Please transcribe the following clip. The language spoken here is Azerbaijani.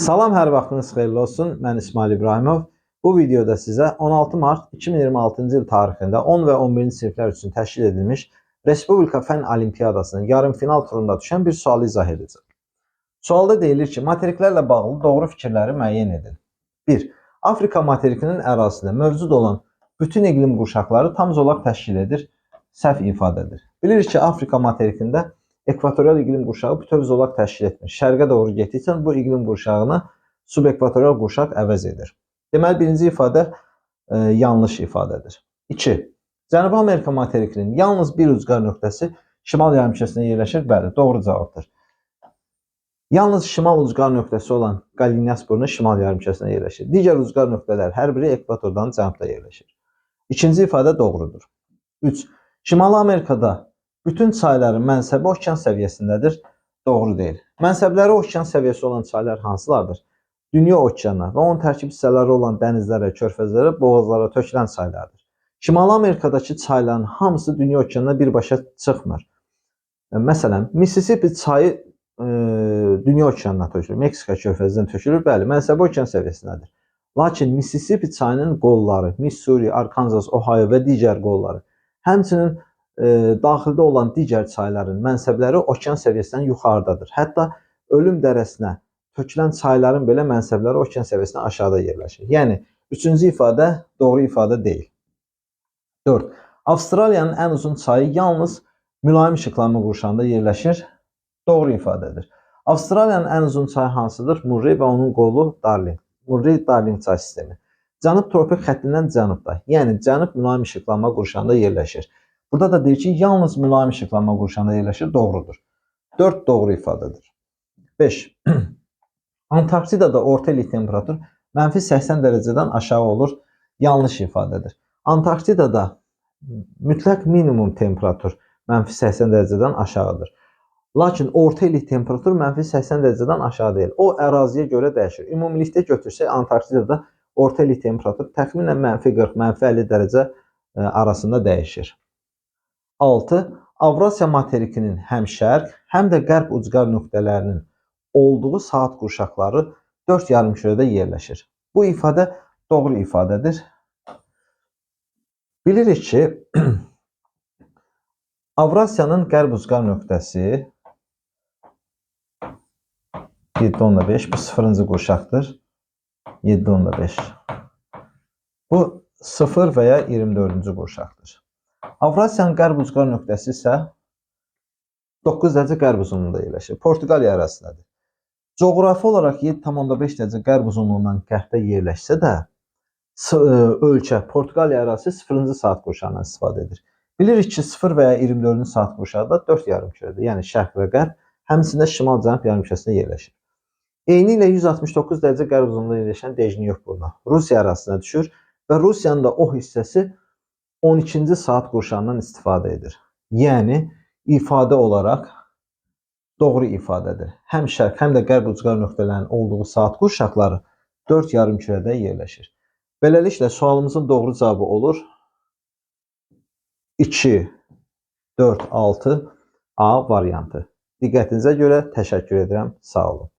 Salam, hər vaxtınız xeyirli olsun. Mən İsmail İbrahimov. Bu videoda sizə 16 mart 2026-cı il tarixində 10 və 11-ci siniflər üçün təşkil edilmiş Respublika Fənn Olimpiyadasının yarımfinal turunda düşən bir sualı izah edəcəm. Sualda deyilir ki, materiklərlə bağlı doğru fikirləri müəyyən edin. 1. Afrika materikinin ərazisində mövcud olan bütün iqlim qurşaqları tam zolaq təşkil edir. Səhv ifadədir. Bilirik ki, Afrika materikində ekvatorial iqlim qurşağı bütöv zolaq təşkil etmir. Şərqə doğru getdikcə bu iqlim qurşağını subekvatorial qurşaq əvəz edir. Deməli, birinci ifadə yanlış ifadədir. 2. Cənubi Amerika materikinin yalnız bir ucqar nöqtəsi şimal yarımkürəsində yerləşir. Bəli, doğru cavabdır. Yalnız şimal ucqar nöqtəsi olan Qalinyas burnu şimal yarımkürəsində yerləşir. Digər ucqar nöqtələr hər biri ekvatordan cənubda yerləşir. İkinci ifadə doğrudur. 3. Şimali Amerikada bütün çayların mənsəbi okean səviyyəsindədir. Doğru deyil. Mənsəbləri okean səviyyəsi olan çaylar hansılardır? Dünya okeanına və onun tərkib hissələri olan dənizlərə, körfəzlərə, boğazlara tökülən çaylardır. Şimali Amerikadakı çayların hamısı dünya okeanına birbaşa çıxmır. Məsələn, Mississippi çayı dünya okeanına tökülür, Meksika körfəzindən tökülür. Bəli, mənsəbi okean səviyyəsindədir. Lakin Mississippi çayının qolları, Missouri, Arkansas, Ohio və digər qolları, həmçinin daxildə olan digər çayların mənsəbləri okean səviyyəsindən yuxarıdadır. Hətta Ölüm dərəsinə tökülən çayların belə mənsəbləri okean səviyyəsindən aşağıda yerləşir. Yəni, üçüncü ifadə doğru ifadə deyil. 4. Avstraliyanın ən uzun çayı yalnız mülayim işıqlanma qurşağında yerləşir. Doğru ifadədir. Avstraliyanın ən uzun çayı hansıdır? Murray və onun qolu Darling. Murray-Darling çay sistemi. Cənub tropik xəttindən cənubda, yəni cənub mülayim işıqlanma qurşağında yerləşir. Burada da deyir ki, yalnız mülayim işıqlanma qurşağında yerləşir. Doğrudur. 4 doğru ifadədir. 5. Antarktidada orta illik temperatur mənfi 80 dərəcədən aşağı olur. Yanlış ifadədir. Antarktidada mütləq minimum temperatur mənfi 80 dərəcədən aşağıdır. Lakin orta illik temperatur mənfi 80 dərəcədən aşağı deyil. O əraziyə görə dəyişir. Ümumilikdə götürsək Antarktidada orta illik temperatur təxminən mənfi 40, mənfi 50 dərəcə arasında dəyişir. 6. Avrasiya materikinin həm şərq, həm də qərb ucqar nöqtələrinin olduğu saat qurşaqları 4 yarımkürədə yerləşir. Bu ifadə doğru ifadədir. Bilirik ki, Avrasiyanın qərb ucqar nöqtəsi 7.5, bu 0-cı qurşaqdır. 7.5. Bu 0 və ya 24-cü qurşaqdır. Avrasiyanın qərb ucqar nöqtəsi isə 9 dərəcə qərb uzunluğunda yerləşir. Portuqaliya ərazisindədir. Coğrafi olaraq 7.5 dərəcə qərb uzunluğundan qərbdə yerləşsə də ölkə Portuqaliya ərazisi 0-cı saat qurşağından istifadə edir. Bilirik ki, 0 və ya 24-cü saat qurşağı da 4 yarımkürədir. Yəni şərq və qərb, həmçinin şimal-cənub yarımkürəsində yerləşir. Eyni ilə 169 dərəcə qərb uzunluğunda yerləşən Dejnyov burnu Rusiya ərazisinə düşür və Rusiyanın da o hissəsi 12-ci saat qurşağından istifadə edir. Yəni ifadə olaraq doğru ifadədir. Həm şərq, həm də qərb ucqar nöqtələrinin olduğu saat qurşaqları 4 yarımkürədə yerləşir. Beləliklə sualımızın doğru cavabı olur 2, 4, 6 A variantı. Diqqətinizə görə təşəkkür edirəm. Sağ olun.